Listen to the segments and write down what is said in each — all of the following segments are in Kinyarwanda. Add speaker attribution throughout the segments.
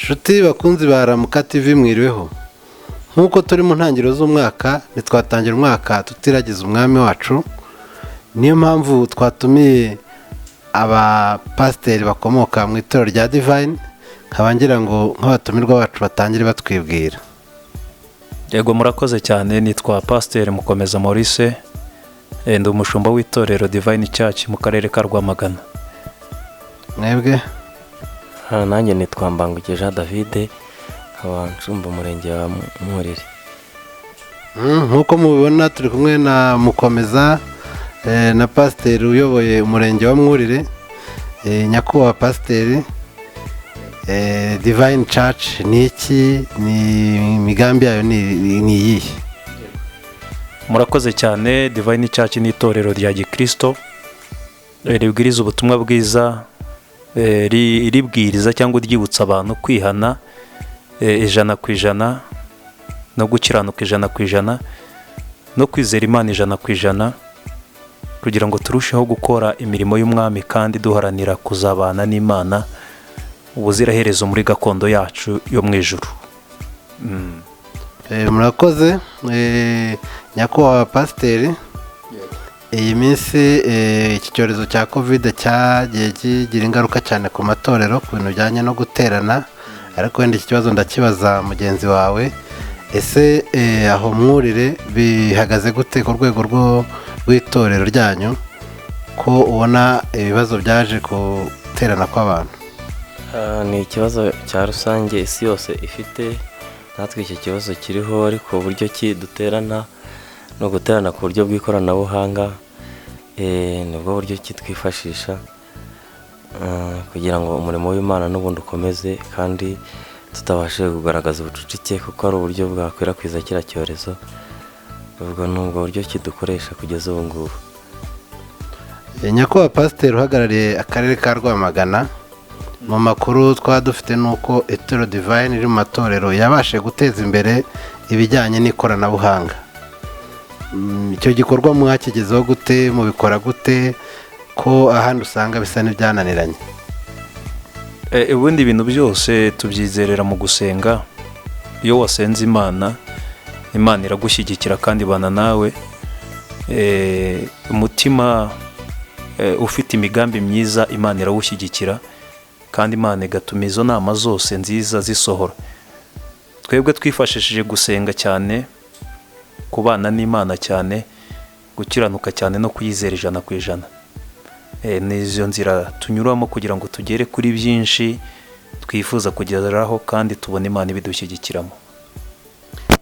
Speaker 1: Nshuti bakunzi ba Ramuka TV, mwiriweho. Nk'uko turi mu ntangiriro z'umwaka, ntitwatangira umwaka tutiragiza umwami wacu. Niyo mpamvu twatumiye abapasiteri bakomoka mu itorero rya Divine, nkaba ngira ngo nk'abatumirwa bacu batangire batwibwira.
Speaker 2: Yego, murakoze cyane. Nitwa Pasiteri Mukomeza Maurice, ndi umushumba w'itorero Divine Church mu karere ka Rwamagana.
Speaker 1: Mwebwe?
Speaker 3: Nanjye nitwa Mbanguke Jean David, nkaba nshumba umurenge wa Mwurire.
Speaker 1: Nk'uko mubibona, turi kumwe na Mukomeza na pasiteri uyoboye umurenge wa Mwurire. Nyakubahwa pasiteri, Divine Church ni iki? Ni imigambi yayo ni iyihe?
Speaker 2: Murakoze cyane. Divine Church ni itorero rya gikirisito ribwiriza ubutumwa bwiza, ribwiriza cyangwa ryibutsa abantu kwihana 100% no gukiranuka 100% no kwizera Imana 100%, kugira ngo turusheho gukora imirimo y'umwami kandi duharanira kuzabana n'Imana ubuziraherezo muri gakondo yacu yo mu ijuru.
Speaker 1: Murakoze. Nyakubahwa pasiteri, iyi minsi iki cyorezo cya Covid cyagiye kigira ingaruka cyane ku matorero, ku bintu bijyanye no guterana, ariko wenda iki kibazo ndakibaza mugenzi wawe. Ese aho Mwurire bihagaze gute ku rwego rw'itorero ryanyu, ko ubona ibibazo byaje guterana kw'abantu?
Speaker 3: Ni ikibazo cya rusange isi yose ifite, natwe icyo kibazo kiriho, ariko uburyo ki duterana ni uguterana ku buryo bw'ikoranabuhanga. Nibwo buryo ki twifashisha kugira ngo umurimo w'Imana n'ubundi ukomeze kandi tutabashije kugaragaza ubucucike, kuko ari uburyo bwakwirakwiza kiriya cyorezo. Ubwo ni ubwo buryo ki dukoresha kugeza ubu ngubu.
Speaker 1: Nyakubahwa pasiteri uhagarariye akarere ka Rwamagana, mu makuru twaba dufite ni uko itorero Divine riri mu matorero yabashije guteza imbere ibijyanye n'ikoranabuhanga. Icyo gikorwa mwakigezeho gute? Mubikora gute, ko ahandi usanga bisa n'ibyananiranye?
Speaker 2: Ubundi ibintu byose tubyizerera mu gusenga. Iyo wasenze Imana, Imana iragushyigikira kandi ibana nawe. Umutima ufite imigambi myiza, Imana irawushyigikira kandi Imana igatuma izo nama zose nziza zisohora. Twebwe twifashishije gusenga cyane, kubana n'Imana cyane, gukiranuka cyane no kuyizera 100%. Ni izo nzira tunyuramo kugira ngo tugere kuri byinshi twifuza kugeraho kandi tubone Imana ibidushyigikiramo.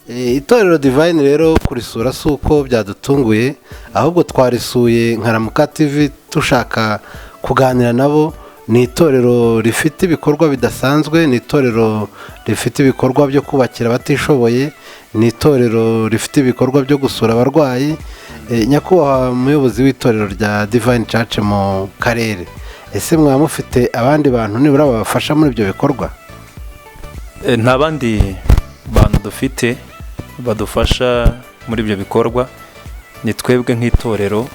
Speaker 1: Itorero Divine rero, kurisura si uko byadutunguye, ahubwo twarisuye nka Ramuka TV dushaka kuganira nabo. Ni itorero rifite ibikorwa bidasanzwe, ni itorero rifite ibikorwa byo kubakira abatishoboye, ni itorero rifite ibikorwa byo gusura abarwayi. Nyakubahwa umuyobozi w'itorero rya Divine Church mu karere, ese mwaba mufite abandi bantu nibura babafasha muri ibyo bikorwa?
Speaker 2: Nta bandi bantu dufite badufasha muri ibyo bikorwa. Ni twebwe nk'itorero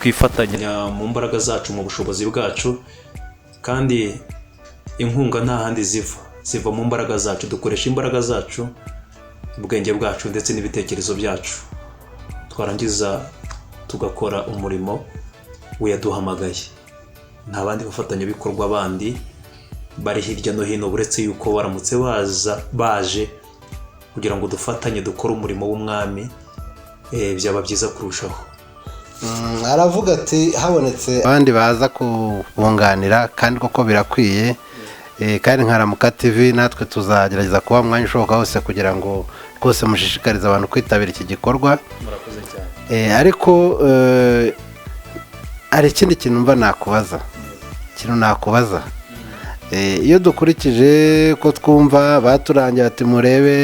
Speaker 2: twifatanya mu mbaraga zacu, mu bushobozi bwacu, kandi inkunga nta handi ziva, ziva mu mbaraga zacu. Dukoresha imbaraga zacu, ubwenge bwacu ndetse n'ibitekerezo byacu, twarangiza tugakora umurimo w'Iyaduhamagaye. Nta bandi bafatanyabikorwa bandi bari hirya no hino, uretse yuko baramutse baza baje kugira ngo dufatanye dukore umurimo w'umwami, byaba byiza kurushaho.
Speaker 1: Aravuga ati habonetse abandi baza kubunganira, kandi koko birakwiye. Kandi nka Ramuka TV natwe tuzagerageza kuba umwanya ushoboka wose kugira ngo rwose mushishikarize abantu kwitabira iki gikorwa.
Speaker 2: Murakoze cyane.
Speaker 1: Ariko hari ikindi kintu mba nakubaza, ikintu nakubaza. Iyo dukurikije ko twumva baturangira ati murebe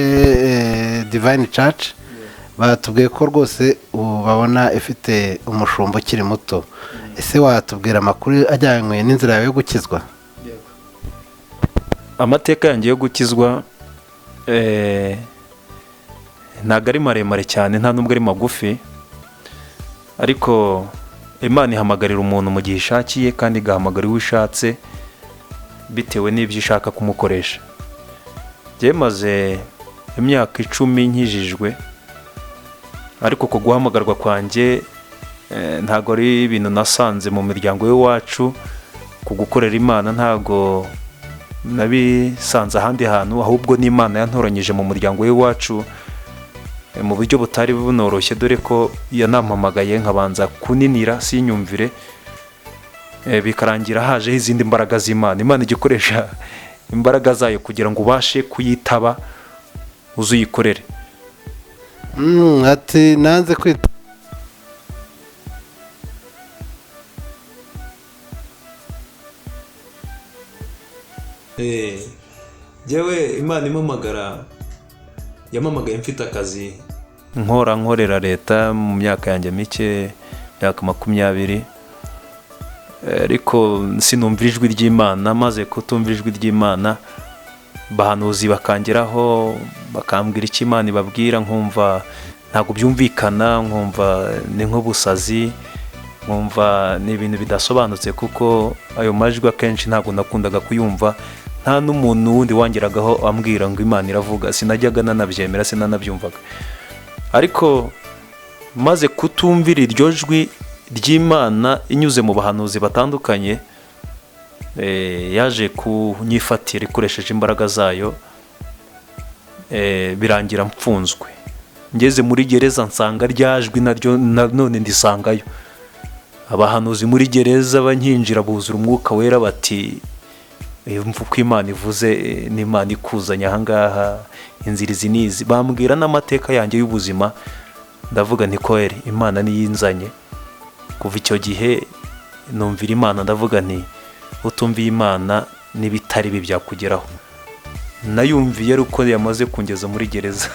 Speaker 1: Divine Church, batubwiye ko rwose ubu babona ifite umushumba ukiri muto. Ese watubwira amakuru ajyanywe n'inzira yawe yo gukizwa?
Speaker 2: Amateka yanjye yo gukizwa ntabwo ari maremare cyane, nta nubwo ari magufi, ariko Imana ihamagarira umuntu mu gihe ishakiye kandi igahamagara uwo ishatse bitewe n'ibyo ishaka kumukoresha. Byemaze imyaka 10 nkijijwe, ariko ku guhamagarwa kwanjye ntago ari ibintu nasanze mu miryango y'iwacu. Ku gukorera Imana ntago nabisanze ahandi hantu, ahubwo n'Imana yantoranyije mu muryango w'iwacu mu buryo butari bunoroshye, dore ko yanampamagaye nkabanza kuninira sinyumvire, bikarangira hajeho izindi mbaraga z'Imana. Imana igikoresha imbaraga zayo kugira ngo ubashe kuyitaba uzuyikorere.
Speaker 1: Ati nanze kwita
Speaker 2: Jyewe Imana impamagara yamamagaye mfite akazi nkorera leta mu myaka yanjye mike, myaka 20, ariko sinumva ijwi ry'Imana. Maze kutumva ijwi ry'Imana, bahanuzi bakangeraho bakambwira icyo Imana ibabwira, nkumva ntabwo byumvikana, nkumva ni nk'ubusazi, nkumva ni ibintu bidasobanutse, kuko ayo majwi akenshi ntabwo nakundaga kuyumva. Nta n'umuntu wundi wangeragaho ambwira ngo Imana iravuga, sinajyaga nanabyemera, sinanabyumvaga. Ariko maze kutumvira iryo jwi ry'Imana inyuze mu bahanuzi batandukanye, yaje kunyifatira ikoresheje imbaraga zayo, birangira mfunzwe. Ngeze muri gereza nsanga ryajwi naryo none ndisangayo. Abahanuzi muri gereza bankinjira buzura umwuka wera bati mvu ko Imana ivuze, n'Imana ikuzanye ahangaha, inzira izi n'izi. Bambwira n'amateka yanjye y'ubuzima, ndavuga nti kweri Imana niyinzanye. Kuva icyo gihe numvira Imana, ndavuga nti utumviye Imana n'ibitari bi byakugeraho. Nayumviye ari uko yamaze kungeza muri gereza.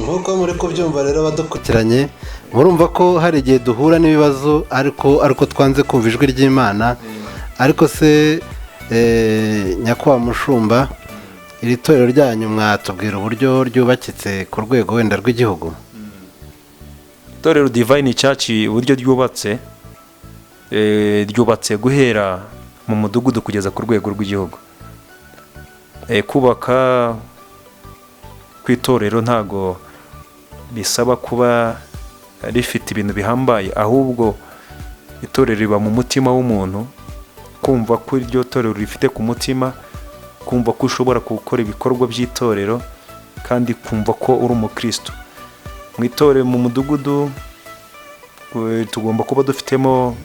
Speaker 1: Nk'uko muri kubyumva rero badukurikiranye, murumva ko hari igihe duhura n'ibibazo ariko twanze kumva ijwi ry'Imana. Ariko se nyakubahwa mushumba, iri torero ryanyu mwatubwira uburyo ryubakitse ku rwego wenda rw'igihugu?
Speaker 2: Itorero Divine Church uburyo ryubatse, ryubatse guhera mu mudugudu kugeza ku rwego rw'igihugu. Kubaka kw'itorero ntago bisaba kuba rifite ibintu bihambaye, ahubwo itorero riba mu mutima w'umuntu, kumva ko iryo torero rifite ku mutima, kumva ko ushobora gukora ibikorwa by'itorero, kandi kumva ko uri umukristo. Mu itorero mu mudugudu tugomba kuba dufitemo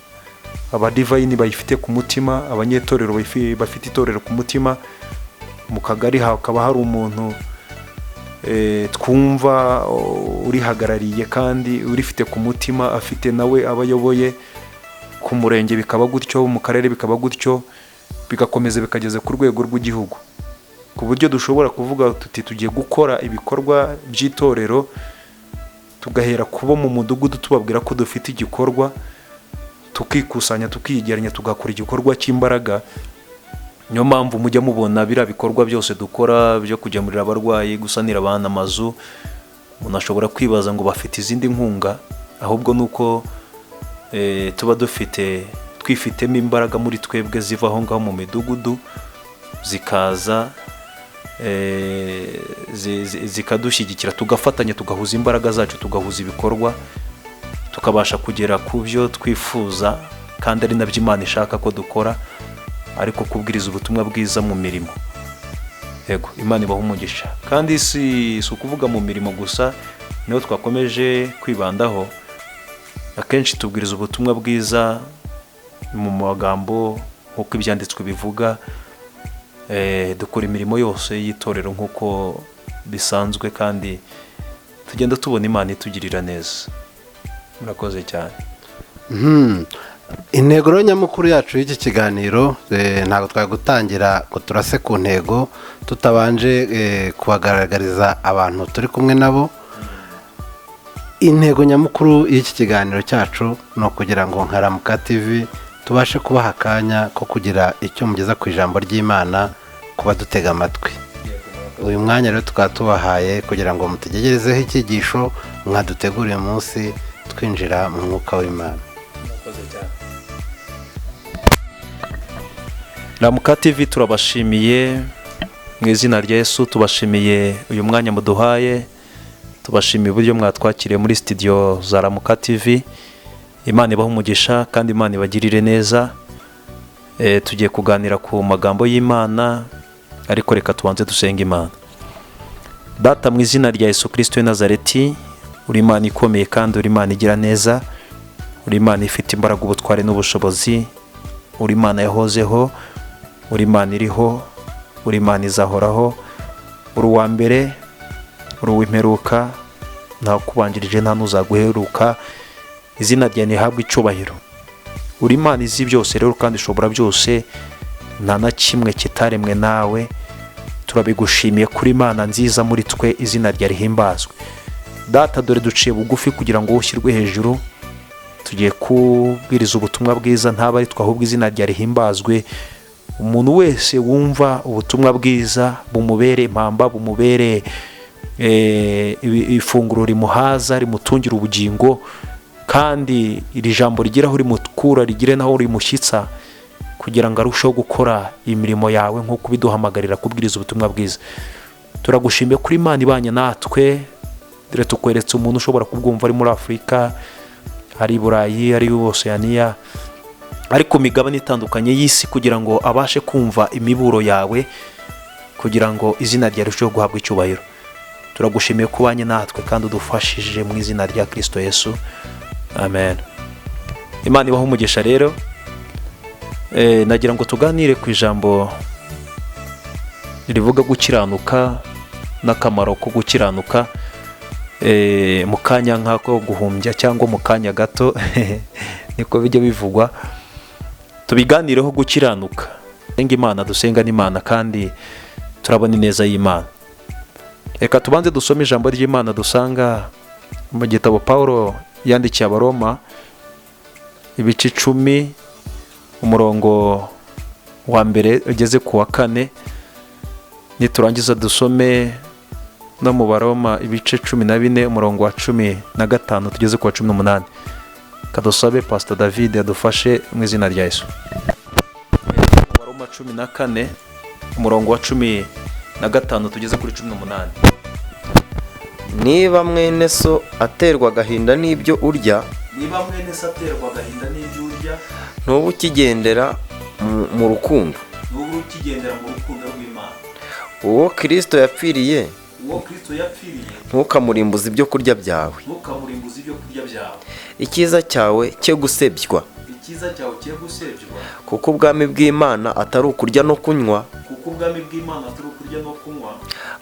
Speaker 2: abadivayini bayifite ku mutima, abanyetorero bafite itorero ku mutima. Mu kagari hakaba hari umuntu twumva urihagarariye kandi urifite ku mutima, afite nawe abayoboye. Ku murenge bikaba gutyo, mu karere bikaba gutyo, bigakomeza bikageza ku rwego rw'igihugu, ku buryo dushobora kuvuga tuti tugiye gukora ibikorwa by'itorero, tugahera kubo mu mudugudu tubabwira ko dufite igikorwa, tukikusanya tukiyegeranya tugakora igikorwa cy'imbaraga. Niyo mpamvu mujya mubona biriya bikorwa byose dukora byo kugemurira abarwayi, gusanira abana amazu. Umuntu ashobora kwibaza ngo bafite izindi nkunga, ahubwo nuko tuba dufite twifitemo imbaraga muri twebwe ziva aho ngaho mu midugudu, zikaza zikadushyigikira, tugafatanya, tugahuza imbaraga zacu, tugahuza ibikorwa, tukabasha kugera ku byo twifuza, kandi ari nabyo Imana ishaka ko dukora, ariko kubwiriza ubutumwa bwiza mu mirimo. Yego, Imana ibaha umugisha. Kandi si ukuvuga mu mirimo gusa, niho twakomeje kwibandaho. Akenshi tubwiriza ubutumwa bwiza mu magambo nk'uko ibyanditswe bivuga, dukora imirimo yose y'itorero nk'uko bisanzwe, kandi tugenda tubona Imana itugirira neza. Murakoze cyane.
Speaker 1: Intego nyamukuru yacu y'iki kiganiro, ntabwo twagutangira ngo turase ku ntego tutabanje kubagaragariza abantu turi kumwe nabo. Intego nyamukuru y'iki kiganiro cyacu ni ukugira ngo nka Ramuka TV tubashe kubaha akanya ko kugira icyo mugeza ku ijambo ry'Imana kuba dutega amatwi. Uyu mwanya rero tukaba tubahaye kugira ngo mutugezeho icyigisho mwaduteguriye umunsi twinjira mu mwuka w'Imana.
Speaker 2: Ramuka TV turabashimiye Mu izina rya Yesu tubashimiye uyu mwanya muduhaye, tubashimiye uburyo mwatwakiriye muri studio za Ramuka TV. Imana ibahe umugisha kandi Imana ibagirire neza. Tugiye kuganira ku magambo y'Imana, ariko reka tubanze dusenge Imana. Data, mu izina rya Yesu Kristo w'i Nazareti, uri Imana ikomeye kandi uri Imana igira neza, uri Imana ifite imbaraga, ubutware n'ubushobozi, uri Imana yahozeho, uri Imana iriho, uri Imana izahoraho, uri uwa mbere, uri uw'imperuka, nta kubanjirije nta n'uzaguheruka, izina ryawe ntihabwe icyubahiro. Uri Imana izi byose rero kandi ishobora byose, nta na kimwe kitaremwe nawe. Turabigushimiye kuri Imana nziza muri twe, izina ryawe rihimbazwe. Data, dore duciye bugufi kugira ngo ushyirwe hejuru. Tugiye kubwiriza ubutumwa bwiza, ntaba ari twe ahubwo izina ryawe rihimbazwe. Umuntu wese wumva ubutumwa bwiza bumubere impamba, bumubere ifunguro rimuhaza, rimutungira ubugingo, kandi iri jambo rigire aho rimukura, rigire n'aho rimushyitsa, kugira ngo arusheho gukora imirimo yawe nk'uko ubiduhamagarira kubwiriza ubutumwa bwiza. Turagushimiye kuri Imana ibanye natwe. Dore tukweretse umuntu ushobora kubwumva ari muri Afurika, ari i Burayi, ari i Osiyaniya, ari ku migabane itandukanye y'isi, kugira ngo abashe kumva imiburo yawe, kugira ngo izina ryawe rirusheho guhabwa icyubahiro. Turagushimiye ko ubanye natwe kandi udufashije, mu izina rya Kristo Yesu, amen. Imana ibahe umugisha. Rero nagira ngo tuganire ku ijambo rivuga gukiranuka n'akamaro ko gukiranuka, mu kanya nk'ako guhumbya cyangwa mu kanya gato, niko bijya bivugwa. Tubiganireho gukiranuka. Dusenga Imana, dusenga n'Imana, kandi turabona ineza y'Imana. Reka tubanze dusome ijambo ry'Imana dusanga mu gitabo Paul yandikiye Abaroma, ibice 10, umurongo wa 1 ugeze ku wa 4. Niturangiza dusome no mu Baroma ibice 14, umurongo wa 15 tugeze ku wa 18. Kadusabe Pastor David adufashe mu izina rya Yesu. Mu Baroma 14, umurongo wa 15 tugeze kuri 18.
Speaker 3: Niba mwene so aterwa agahinda n'ibyo urya,
Speaker 2: Niba mwene se aterwa agahinda n'ibyo urya,
Speaker 3: ntuba ukigendera mu rukundo.
Speaker 2: Ntuba ukigendera mu rukundo rw'Imana.
Speaker 3: Uwo Kirisito yapfiriye,
Speaker 2: Uwo Kristo yapfiriye,
Speaker 3: ntukamurimbuze ibyo kurya byawe.
Speaker 2: Ntukamurimbuze ibyo kurya byawe.
Speaker 3: Icyiza cyawe cye gusebywa,
Speaker 2: Icyiza cyawe cye gusebywa,
Speaker 3: kuko ubwami bw'Imana atari ukurya no kunywa,
Speaker 2: kuko ubwami bw'Imana atari ukurya no kunywa,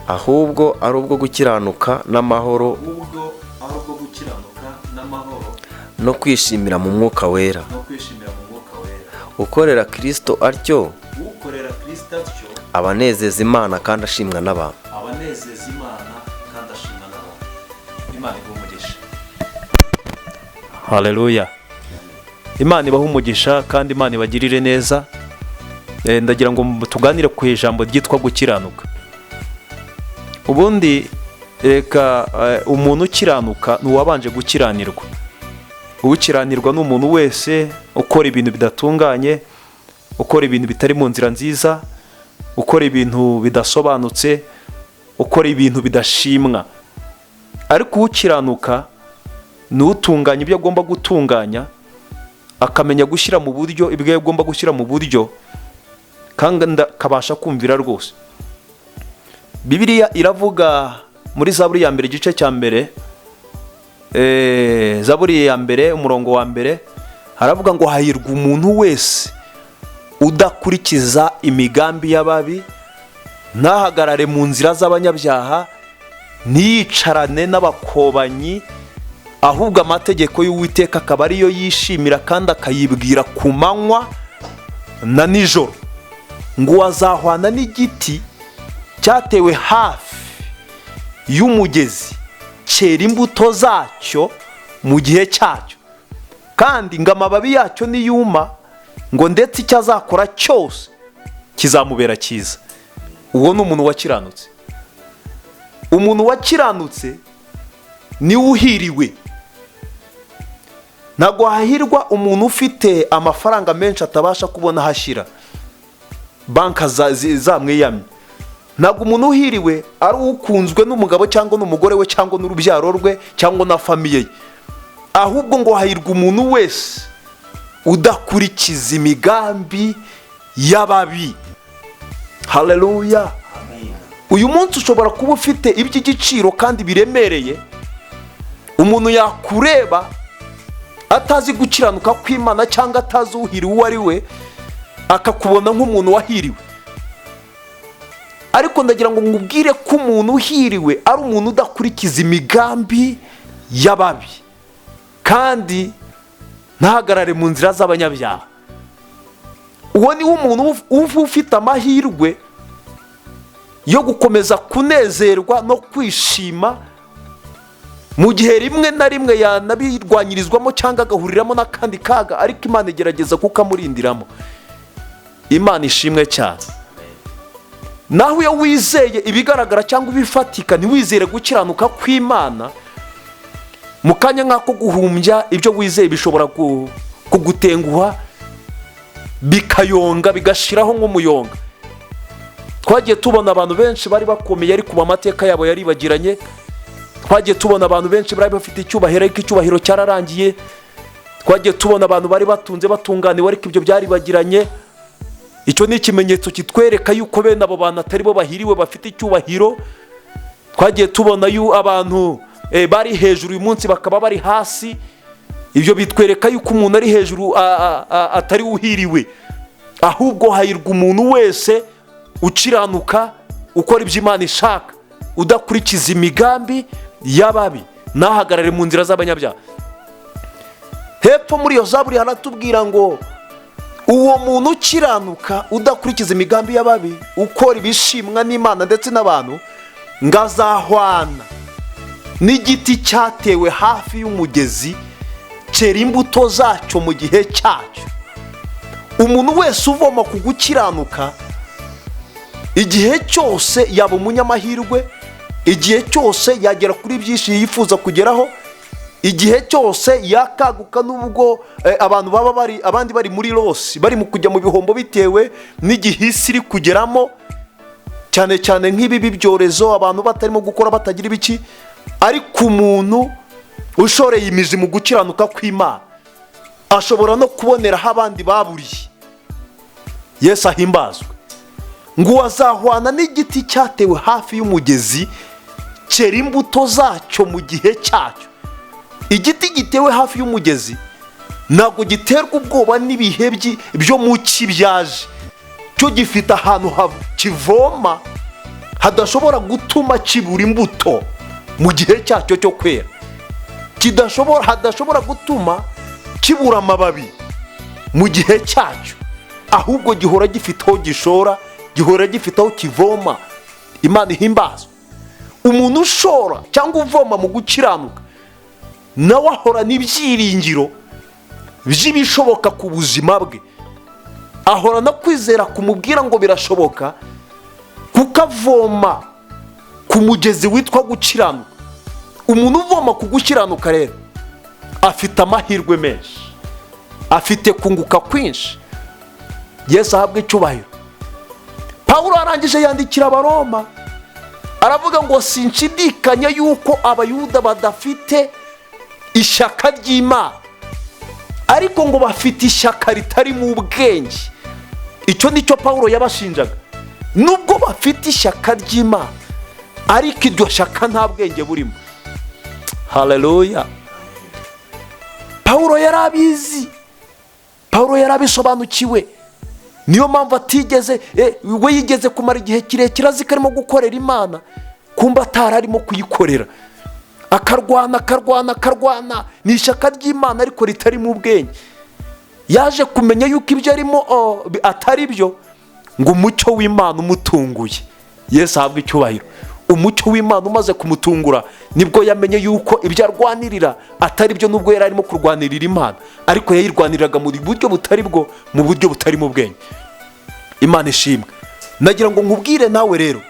Speaker 3: ahubwo ari ubwo gukiranuka n'amahoro
Speaker 2: ahubwo ari ubwo gukiranuka n'amahoro
Speaker 3: no kwishimira mu Mwuka Wera.
Speaker 2: no kwishimira mu Mwuka Wera.
Speaker 3: Ukorera Kirisito atyo,
Speaker 2: Ukorera Kristo atyo,
Speaker 3: aba anezeza Imana kandi ashimwa n'abantu.
Speaker 2: aba anezeza Imana kandi ashimwa n'abantu. Imana iguhe umugisha. Haleluya! Imana ibahe umugisha kandi Imana ibagirire neza. Ndagira ngo tuganire ku ijambo ryitwa gukiranuka. Ubundi reka umuntu ukiranuka ni uwabanje gukiranirwa. Ukiranirwa ni umuntu wese ukora ibintu bidatunganye, ukora ibintu bitari mu nzira nziza, ukora ibintu bidasobanutse, ukora ibintu bidashimwa. Ariko ukiranuka ni utunganya ibyo agomba gutunganya, akamenya gushyira mu buryo ibyo agomba gushyira mu buryo, kandi akabasha kumvira rwose. Bibiliya iravuga muri Zaburi ya 1, igice cya 1, Zaburi ya 1, umurongo wa 1, haravuga ngo: "Hahirwa umuntu wese udakurikiza imigambi y'ababi, ntahagarare mu nzira z'abanyabyaha, ntiyicarane n'abakobanyi, ahubwo amategeko y'Uwiteka akaba ariyo yishimira, kandi akayibwira ku manywa na nijoro, ngo azahwana n'igiti cyatewe hafi y'umugezi, cyera imbuto zacyo mu gihe cyacyo, kandi ngo amababi yacyo niyuma, ngo ndetse icyo azakora cyose kizamubera cyiza." Uwo ni umuntu wakiranutse. Umuntu wakiranutse niwe uhiriwe. Ntabwo hahirwa umuntu ufite amafaranga menshi atabasha kubona aho ashyira, banki zamwiyamye.
Speaker 4: Ntabwo umuntu uhiriwe ari ukunzwe n'umugabo cyangwa n'umugore we cyangwa n'urubyaro rwe cyangwa na famille ye, ahubwo ngo hahirwa umuntu wese udakurikiza imigambi y'ababi. Haleluya! Uyu munsi ushobora kuba ufite iby'igiciro kandi biremereye, umuntu yakureba atazi gukiranuka kw'Imana cyangwa atazi uhiriwe uwo ari we, akakubona nk'umuntu wahiriwe. Ariko ndagira ngo nkubwire ko umuntu uhiriwe ari umuntu udakurikiza imigambi y'ababi kandi ntahagarare mu nzira z'abanyabyaha. Uwo ni wo umuntu uba ufite amahirwe yo gukomeza kunezerwa no kwishima mu gihe rimwe na rimwe yanabirwanyirizwamo cyangwa agahuriramo n'akandi kaga, ariko Imana igerageza kukamurindiramo. Imana ishimwe cyane. Naho iyo wizeye ibigaragara cyangwa ibifatika, ntiwizere gukiranuka kw'Imana, mu kanya nk'ako guhumbya ibyo wizeye bishobora kugutenguha, bikayonga, bigashiraho nk'umuyonga. Twagiye tubona abantu benshi bari bakomeye ariko ubu amateka yabo yaribagiranye. Twagiye tubona abantu benshi bari bafite icyubahiro ariko icyubahiro cyararangiye. Twagiye tubona abantu bari batunze, batunganiwe, ariko ibyo byaribagiranye. Icyo ni ikimenyetso kitwereka yuko bene abo bantu atari bo bahiriwe bafite icyubahiro. Twagiye tubona abantu bari hejuru uyu munsi bakaba bari hasi. Ibyo bitwereka yuko umuntu ari hejuru atari uhiriwe, ahubwo hahirwa umuntu wese ukiranuka, ukora ibyo Imana ishaka, udakurikiza imigambi y'ababi, ntahagarare mu nzira z'abanyabyaha. Hepfo muri iyo zaburi haratubwira ngo uwo muntu ukiranuka, udakurikiza imigambi y'ababi, ukora ibishimwa n'Imana ndetse n'abantu, ngo azahwana n'igiti cyatewe hafi y'umugezi, cyera imbuto zacyo mu gihe cyacyo. Umuntu wese uvoma ku gukiranuka igihe cyose yaba umunyamahirwe, igihe cyose yagera kuri byinshi yifuza kugeraho, igihe cyose yakaguka, nubwo abantu baba bari abandi bari muri loss, bari mu kujya mu bihombo bitewe n'igihe isi iri kugeramo, cyane cyane nk'ibi byorezo, abantu batarimo gukora, batagira ibiki. Ariko umuntu ushoreye imizi mu gukiranuka kw'Imana ashobora no kuboneraho abandi baburiye. Yesu ahimbazwe. Ngo wazahwana n'igiti cyatewe hafi y'umugezi, cyera imbuto zacyo mu gihe cyacyo. Igiti gitewe hafi y'umugezi ntabwo giterwa ubwoba n'ibihe byo mu cyi byaje. Cyo gifite ahantu kivoma hadashobora gutuma kibura imbuto mu gihe cyacyo cyo kwera, hadashobora gutuma kibura amababi mu gihe cyacyo, ahubwo gihora gifite aho gishora, gihora gifite aho kivoma. Imana ihimbazwe. Umuntu ushora cyangwa uvoma mu gukiranuka nawe ahorana ibyiringiro by'ibishoboka ku buzima bwe, ahorana kwizera kumubwira ngo birashoboka, kuko avoma ku mugezi witwa gukiranuka. Umuntu uvoma ku gukiranuka rero afite amahirwe menshi, afite kunguka kwinshi. Yesu ahabwa icyubahiro. Pawulo arangije yandikira Abaroma, aravuga ngo sinshidikanya yuko Abayuda badafite ishyaka ry'Imana, ariko ngo bafite ishyaka ritari mu ubwenge. Icyo nicyo Pawulo yabashinjaga. Nubwo bafite ishyaka ry'Imana, ariko iryo shyaka nta bwenge burimo. Haleluya! Pawulo yari abizi, Pawulo yari abisobanukiwe. Niyo mpamvu atigeze we yigeze kumara igihe kirekire azi ko arimo gukorera Imana, kumba atari arimo kuyikorera. Akarwana, akarwana, akarwana, ni ishyaka ry'Imana ariko ritari mu ubwenge. Yaje kumenya yuko ibyo arimo atari byo, ngo umucyo w'Imana umutunguye. Yesu ahabwe icyubahiro. Umucyo w'Imana umaze kumutungura nibwo yamenye yuko ibyo arwanirira atari byo, nubwo yari arimo kurwanirira Imana, ariko yayirwaniriraga mu buryo butari bwo, mu buryo butari mu bwenge. Imana ishimwe. Nagira ngo nkubwire nawe rero,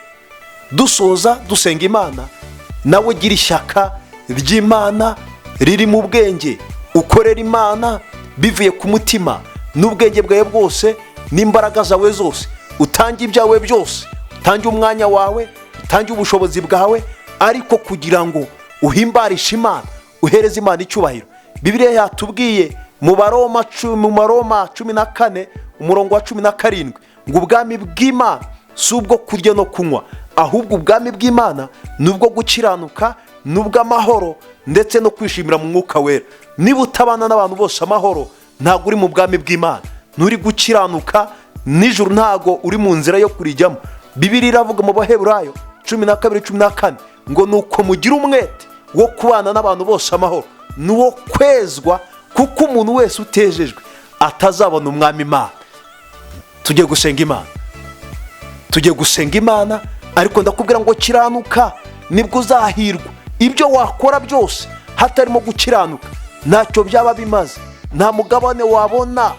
Speaker 4: dusoza dusenga Imana, nawe gira ishyaka ry'Imana riri mu bwenge, ukorera Imana bivuye ku mutima n'ubwenge bwawe bwose n'imbaraga zawe zose, utange ibyawe byose, utange Utange umwanya wawe, utange ubushobozi bwawe, ariko kugira ngo uhimbarishe Imana, uhereze Imana icyubahiro. Bibiliya yatubwiye mu Baroma 14 umurongo wa 17 ngo ubwami bw'Imana si ubwo kurya no kunywa, ahubwo ubwami bw'Imana ni ubwo gukiranuka, ni ubw'amahoro ndetse no kwishimira mu mwuka wera. Niba utabana n'abantu bose amahoro, ntabwo uri mu bwami bw'Imana, nturi gukiranuka, nijoro ntabwo uri mu nzira yo kurijyamo. Bibiliya iravuga mu Baheburayo 12:14 ngo nuko mugira umwete wo kubana n'abantu bose amahoro, ni uwo kwezwa, kuko umuntu wese utejejwe atazabona umwami Imana. Tujye gusenga Imana, tujye gusenga Imana, ariko ndakubwira ngo kiranuka nibwo uzahirwa. Ibyo wakora byose hatarimo gukiranuka ntacyo byaba bimaze, nta mugabane wabona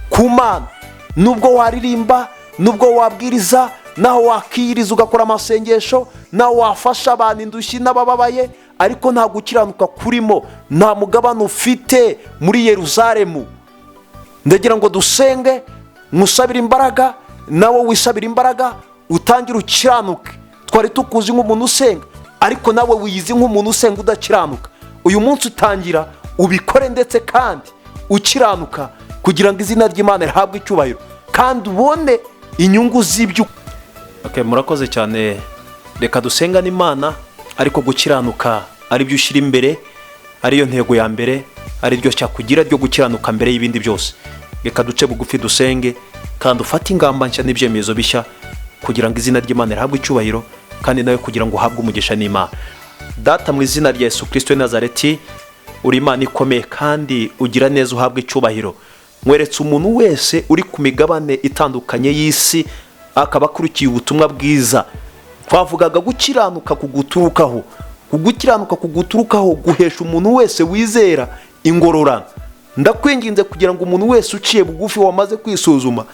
Speaker 4: ku Mana. Nubwo waririmba, nubwo wabwiriza, naho wakiyiriza ugakora amasengesho, naho wafasha abantu indushyi n'abababaye, ariko nta gukiranuka kurimo, nta mugabane ufite muri Yeruzalemu. Ndagira ngo dusenge, musabire imbaraga, nawe wisabire imbaraga, utangire ukiranuke. Twari tukuzi nk'umuntu usenga, ariko nawe wiyizi nk'umuntu usenga udakiranuka. Uyu munsi utangira ubikore, ndetse kandi ukiranuka, kugira ngo izina ry'Imana rihabwe icyubahiro kandi ubone inyungu z'ibyo.
Speaker 2: Okay, murakoze cyane. Reka dusengane Imana, ariko gukiranuka ari byo ushyira imbere, ariyo ntego ya mbere, ari ryo cyakugira ryo gukiranuka mbere y'ibindi byose. Reka duce bugufi dusenge, kandi ufate ingamba nshya n'ibyemezo bishya kugira ngo izina ry'Imana rihabwe icyubahiro, kandi nawe kugira ngo uhabwe umugisha n'Imana. Data, mu izina rya Yesu Kristo w'i Nazareti, uri Imana ikomeye kandi ugira neza, uhabwe icyubahiro. Mweretse umuntu wese uri ku migabane itandukanye y'isi akaba akurikiye ubutumwa bwiza. Twavugaga gukiranuka kuguturukaho, kugukiranuka kuguturukaho guhesha umuntu wese wizera ingororano. Ndakwinginze kugira ngo umuntu wese uciye bugufi wamaze kwisuzuma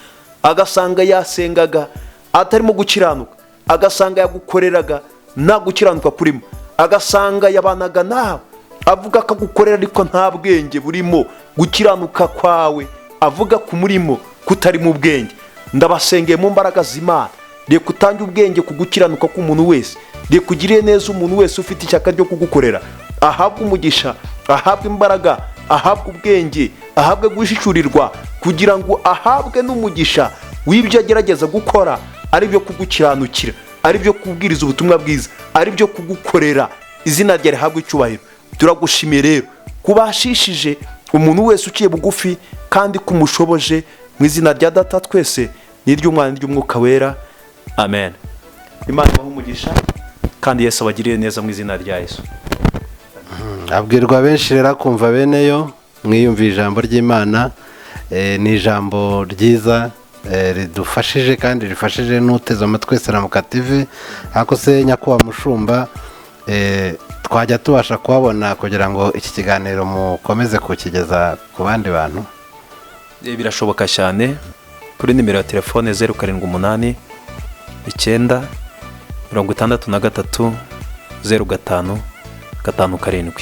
Speaker 2: agasanga yasengaga atarimo gukiranuka, agasanga yagukoreraga nta gukiranuka kurimo, agasanga yabanaga nawe avuga ko agukorera ariko nta bwenge burimo, gukiranuka kwawe avuga ku murimo kutarimo ubwenge, ndabasengeye mu mbaraga z'Imana, reka utange ubwenge ku gukiranuka k'umuntu wese, reka ugirire neza umuntu wese ufite ishyaka ryo kugukorera, ahabwe umugisha, ahabwe imbaraga, ahabwe ubwenge, ahabwe guhishurirwa, kugira ngo ahabwe n'umugisha w'ibyo agerageza gukora, ari byo kugukiranukira, ari byo kubwiriza ubutumwa bwiza, ari byo kugukorera. Izina rye rihabwe icyubahiro. Turagushimiye rero kubashishije umuntu wese uciye bugufi kandi kumushoboje, mu izina rya Data twese n'iry'Umwana n'iry'Umwuka Wera, amen. Imana ibahe umugisha kandi Yesu abagirire neza mu izina rya Yesu.
Speaker 1: Abwirwa benshi rero akumva beneyo. Mwiyumviye ijambo ry'Imana, ni ijambo ryiza, ridufashije kandi rifashije n'uteze amatwi Ramuka TV. Ariko se nyakubahwa mushumba, twajya tubasha kuhabona kugira ngo iki kiganiro mukomeze kukigeza ku bandi bantu?
Speaker 2: Birashoboka cyane, kuri nimero ya telefone 078 9 63 05 57.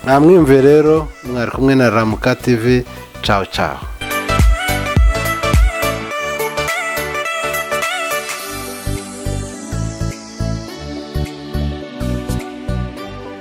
Speaker 1: Mwamwiyumviye rero, mwari kumwe na Ramuka TV. Cawu cawu.